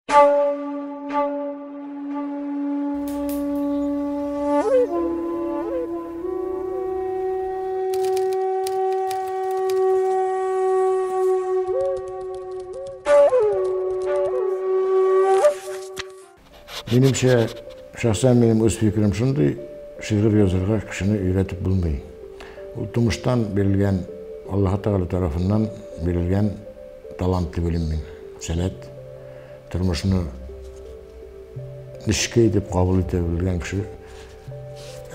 Минемчә, шәхсән минем үз фикерем шундый, шигырь язарга кешене өйрәтеп булмый. Ул тумыштан бирелгән, Аллаһы Тәгалә тарафыннан бирелгән талант дип уйлыйм мин. Сәләт, тормышны нечкә итеп кабул итә белгән кеше,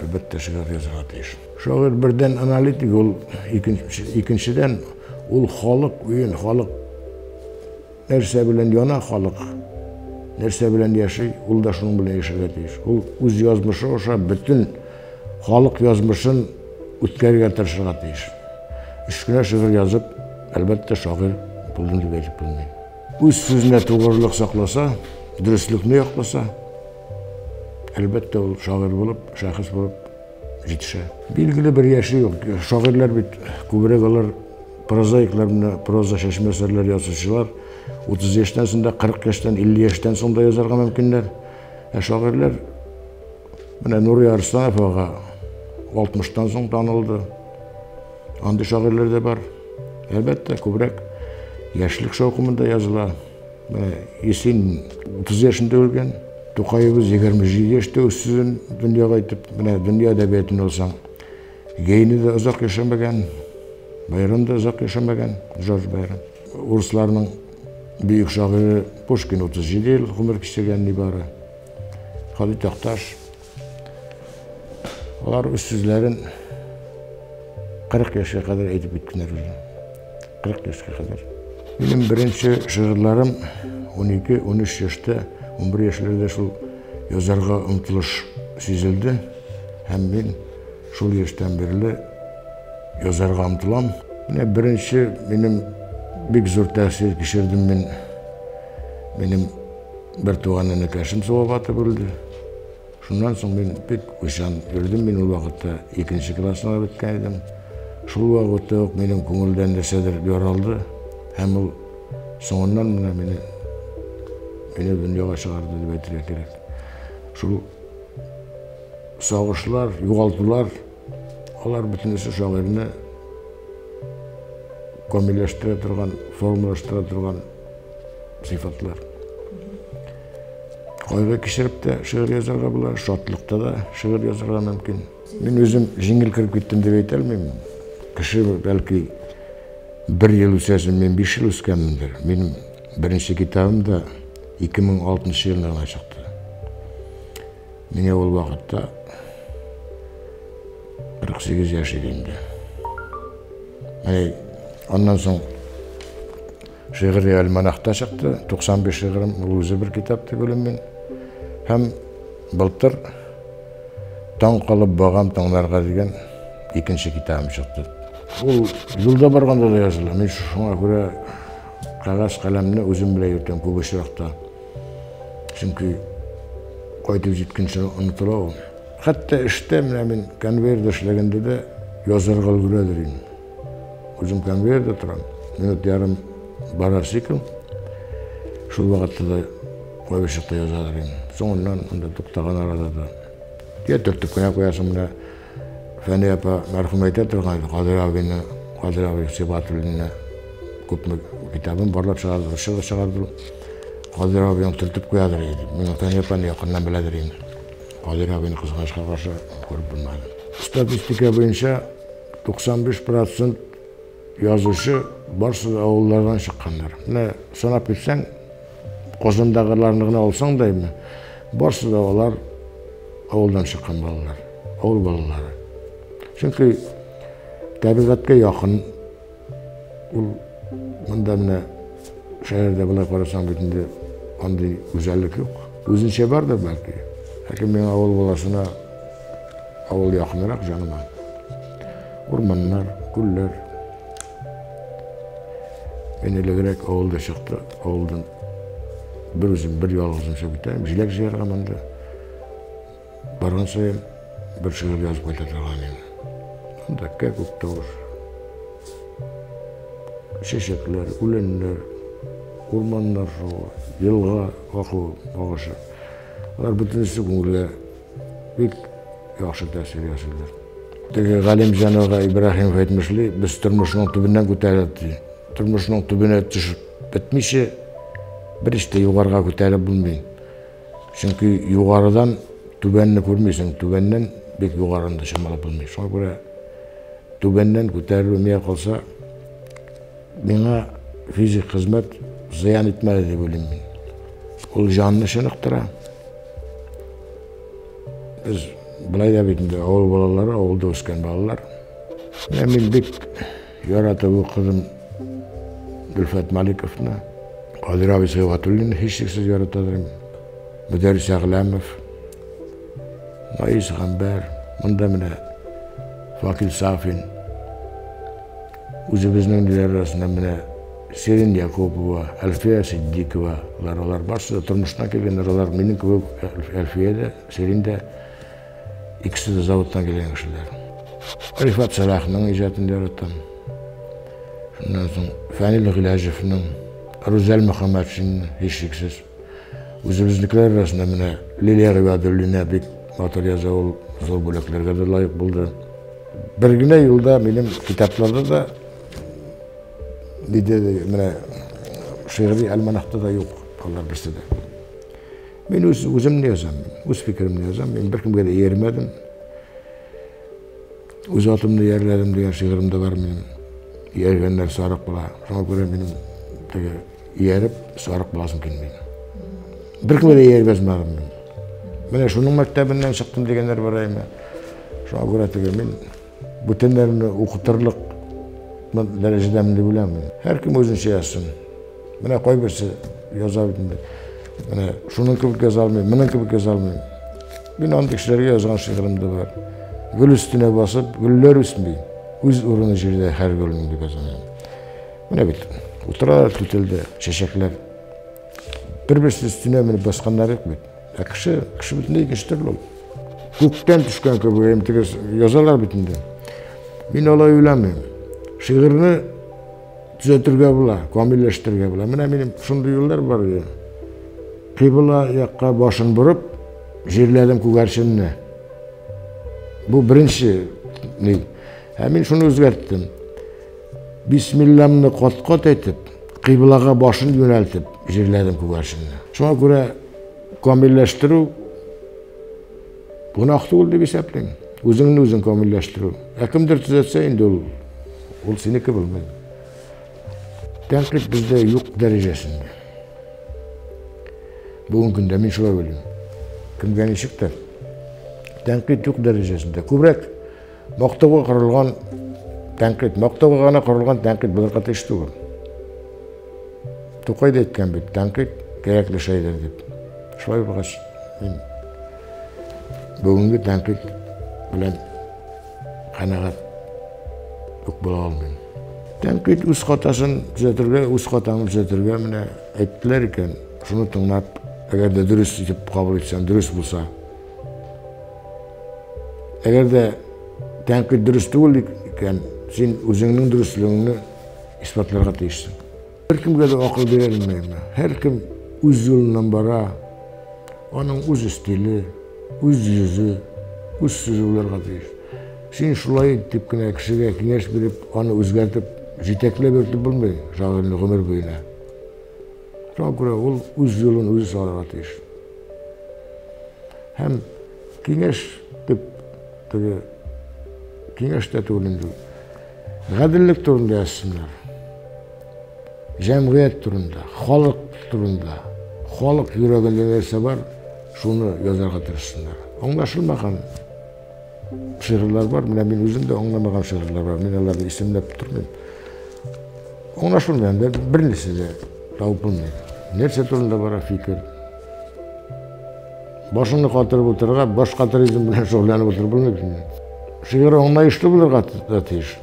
әлбәттә, шигырь язарга тиеш. Шагыйрь бердән аналитик, ул икенчедән, ул халык уен, халык нәрсә белән яна халык, нәрсә белән яши, ул да шуның белән яшәргә тиеш. Ул үз язмышы аша бөтен халык язмышын үткәрергә тырышырга тиеш. Өч кенә шигырь язып, әлбәттә, шагыйрь булдым дип әйтеп булмый. Үз сүзенә тугрылык сакласа, дөреслекне якласа, әлбәттә, ул шагыйрь булып, шәхес булып җитешә. Билгеле бер яше юк. Шагыйрьләр бит күбрәк алар прозаиклар, менә проза чәчмә әсәрләр язучылар 30 яшьтән соң да, 40 яшьтән, 50 яшьтән соң да язарга мөмкиннәр. Ә шагыйрьләр менә Нури Арсланов ага 60-тан соң танылды. Андый шагыйрьләр дә бар. Әлбәттә, күбрәк яшьлек шаукымында языла. Менә Есенин 30 яшендә үлгән, Тукаебыз 27 яшьтә үз сүзен дөньяга әйтеп, менә дөнья әдәбиятын алсаң, Гейне дә озак яшәмәгән, Байрон да озак яшәмәгән, Джордж Байрон. Урысларның бөек шагыйре Пушкин 37 ел гомер кичергән нибары. Һади Такташ. Алар үз сүзләрен 40 яшькә кадәр әйтеп киткәннәр уже. 40 яшькә кадәр. Минем беренче шигырьләрем 12-13 яшьтә, 11 яшьләрдә шул язарга омтылыш сизелде. Һәм мин шул яшьтән бирле язарга омтылам. Менә беренче минем бик зур тәэсир кичердем мин. Минем бер туган энекәшем суга батып үлде. Шуннан соң мин бик уйчан йөрдем. Мин ул вакытта икенче классны гына беткән идем. Шул вакытта ук минем күңелдә нәрсәдер яралды. Һәм ул соңыннан менә мине мине дөньяга чыгарды дип әйтергә кирәк. Шул сагышлар, югалтулар, алар бөтенесе шагыйрьне камилләштерә торган, формалаштыра торган сыйфатлар. Кайгы кичереп тә шигырь язарга була, шатлыкта да шигырь язарга мөмкин. Мин үзем җиңел кереп киттем дип әйтә алмыйм. Кеше бәлки бер ел үсәсен, мин 5 ел үскәнмендер. Минем беренче китабым да 2006 елда гына чыкты. Миңа ул вакытта 48 яшь иде инде. Менә аннан соң Шигъри альманахта чыкты, 95 шигырем, ул үзе бер китап дип уйлыйм мин. Һәм былтыр Таң калып багам таңнарга дигән икенче китабым чыкты. Ул юлда барганда да языла. Мин шуңа күрә кәгазь каләмне үзем белән йөртәм күп очракта. Чөнки кайтып җиткәнче онытыла ул. Хәтта эштә менә мин конвейерда эшләгәндә дә язарга өлгерәдер инде. Үзем конвейерда торам. Минут ярым бара цикл. Шул вакытта да кайбер чакта язадыр инде. Соңыннан анда туктаган арада да. Я төртеп кенә куясың менә. Фәния апа мәрхүм әйтә торган иде, Кадыр абыйны, Кадыр абый Сибгатуллинны күпме китабын барлап чыгарды, русча да чыгарды. Кадыр абыйны төртеп куядыр иде. Мин Фәния апаны якыннан беләдер инде. Кадыр абыйны кызганычка каршы күреп булмады. Статистика буенча 95 процент язучы барсы да авыллардан чыкканнар. Менә санап китсәң, Казандагыларны гына алсаң да инде, барсы да алар авылдан чыккан балалар, авыл балалары. Чөнки табигатькә якын ул монда менә шәһәрдә болай карасаң бит инде андый гүзәллек юк. Үзенчә бардыр бәлки. Ләкин миңа авыл баласына авыл якынрак җаныма. Урманнар, күлләр. Мин элегрәк авылда чыкты, авылдан бер үзем, бер ялгызым чыгып китәм, җиләк җыярга монда. Барган саен бер шигырь язып кайта торган идем. Анда кәкүк тавыш. Чәчәкләр, үләннәр, Урманнар шавы, елга агуы, агышы. Алар бөтенесе күңелгә бик яхшы тәэсир ясыйлар. Теге Галимҗан ага Ибраһимов әйтмешли, без тормышның төбеннән күтәрелеп ди. Тормышның төбенә төшеп бетмичә, бер эш тә югарыга күтәреп булмый. Чөнки югарыдан түбәнне күрмисең, түбәннән бик югарыны да чамалап булмый. Шуңа күрә түбәннән күтәрелү миңа калса, миңа физик хезмәт зыян итмәде дип уйлыйм мин. Ул җанны чыныктыра. Без былай да бит инде авыл балалары, авылда үскән балалар. Менә мин бик яратып укыдым Гөлфәт Маликовны, Кадир абый Сыйгатуллинны һичшиксез яратадыр. Мөдәррис Әгъләмов, Наис Гамбәр, монда менә Факил Сафин, үзебезнең ниләр арасында менә Сирин Якупова, Әлфия Сиддикова, алар барысы да тормыштан килгәннәр, алар минем кебек Әлфия дә, Сирин дә, икесе дә заводтан килгән кешеләр. Рифат Сәлахның иҗатын яратам. Шуннан соң Фәнил Гыйләҗевның, Рүзәл Мөхәммәтшинны һичшиксез. Үзебезнекеләр арасында менә Лилия Гыйбадуллина бик матур яза, ул зур бүләкләргә дә лаек булды. Бер генә юлда минем китапларда да диде, менә шигъри альманахта да юк алар берсе дә. Мин үз үземне язам, үз фикеремне язам. Мин беркемгә дә иярмәдем. Үз атымны иярләдем дигән шигырем дә бар минем. Ияргәннәр сарык була. Шуңа күрә минем теге ияреп сарык буласым килми. Беркемгә дә ияреп язмадым мин. Менә шуның мәктәбеннән чыктым дигәннәр бар әйме. Шуңа күрә теге мин бүтәннәрне укытырлык дәрәҗәдәмен дип уйламыйм. Һәркем үзенчә язсын. Менә кайберсе яза бит инде. Менә шуның кебек яза алмыйм, моның кебек яза алмыйм. Мин андый кешеләргә язган шигырем дә бар. Гөл өстенә басып, гөлләр үсми. Үз урыны җирдә һәр гөлнең дип язам. Менә бит утыралар түтәлдә чәчәкләр. Бер-берсе өстенә менеп басканнар юк бит. Ә кеше, кеше бөтенләй икенче төрле ул. Күктән төшкән кебек, теге язалар бит инде. Мин алай уйламыйм. Шигырьне төзәтергә була, камилләштерергә була. Менә минем шундый юллар бар иде. Кыйбла якка башын борып, җирләдем күгәрченне. Бу беренче ни. Ә мин шуны үзгәрттем. Бисмилламны кат-кат әйтеп, кыйблага башын юнәлтеп җирләдем күгәрченне. Шуңа күрә камилләштерү гөнаһ түгел дип исәплим. Үзеңне үзең камилләштерү. Ә кемдер төзәтсә инде ул, ул синеке булмый. Тәнкыйть бездә юк дәрәҗәсендә. Бүгенге көндә мин шулай уйлыйм. Кемгә ничек тә. Тәнкыйть юк дәрәҗәсендә. Күбрәк мактауга корылган тәнкыйть, мактауга гына корылган тәнкыйть булырга тиеш түгел. Тукай да әйткән бит, тәнкыйть кирәкле шәйдер дип. Шулай булгач, мин бүгенге тәнкыйть белән канәгать үк була алмыйм. Тәнкыйть үз хатасын төзәтергә, үз хатаңны төзәтергә менә әйттеләр икән, шуны тыңлап, әгәр дә дөрес итеп кабул итсәң, дөрес булса. Әгәр дә тәнкыйть дөрес түгел икән, син үзеңнең дөреслегеңне исбатларга тиешсең. Беркемгә дә акыл бирә алмыйм. Һәркем үз юлыннан бара. Аның үз стиле, үз йөзе, үз сүзе булырга тиеш. Син шулай ит дип кенә кешегә киңәш биреп, аны үзгәртеп, җитәкләп йөртеп булмый шагыйрьне гомер буена. Шуңа күрә ул үз юлын үзе салырга тиеш. Һәм киңәш дип теге киңәш тә түгел инде. Гаделлек турында язсыннар. Җәмгыять турында, халык турында, халык йөрәгендә нәрсә бар, шуны язарга тырышсыннар. Аңлашылмаган шигырьләр бар, менә мин үзем дә аңламаган шигырьләр бар, мин аларны исемләп тормыйм. Аңлашылмый, анда бер нәрсә дә табып булмый. Нәрсә турында бара фикер? Башыңны катырып утырырга, баш катыризм белән шөгыльләнеп утырып булмый бит. Шигырь аңлаешлы булырга да тиеш.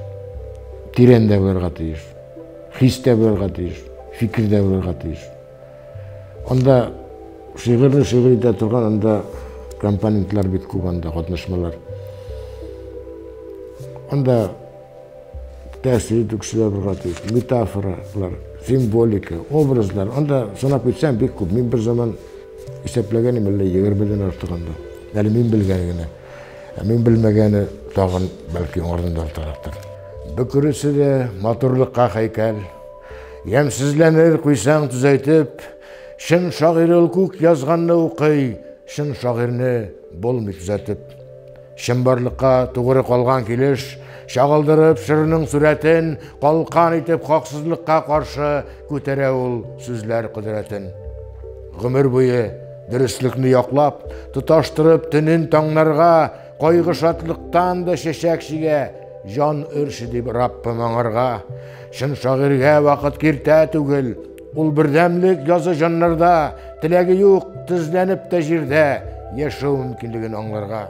Тирән дә булырга тиеш. Хис тә булырга тиеш, фикер дә булырга тиеш. Анда шигырьне шигырь итә торган анда компонентлар бик күп анда, катнашмалар. Анда тәэсир итү көче дә булырга тиеш, метафоралар. Символика, образлар. Анда санап китсәң бик күп. Мин бер заман исәпләгән идем, әллә 20дән артык анда. Әле мин белгәне генә. Ә мин белмәгәне тагын бәлки аңардан да артыграктыр. Бөкресе дә матурлыкка һәйкәл. Ямьсезләнер куйсаң төзәйтеп, чын шагыйрь ул күк язганны укый, чын шагыйрьне булмый төзәтеп. Чынбарлыкка тугры калган килеш, чагылдырып чорның сурәтен, калкан итеп хаксызлыкка каршы күтәрә ул сүзләр кодрәтен. Гомер буе дөреслекне яклап, тоташтырып төнен таңнарга, кайгы шатлыктан да чәчәк чигә, җан өрче дип Раббым аңарга. Чын шагыйрьгә вакыт киртә түгел, ул бердәмлек язы җаннарда, теләге юк, тезләнеп тә җирдә яшәү мөмкинлеген аңларга.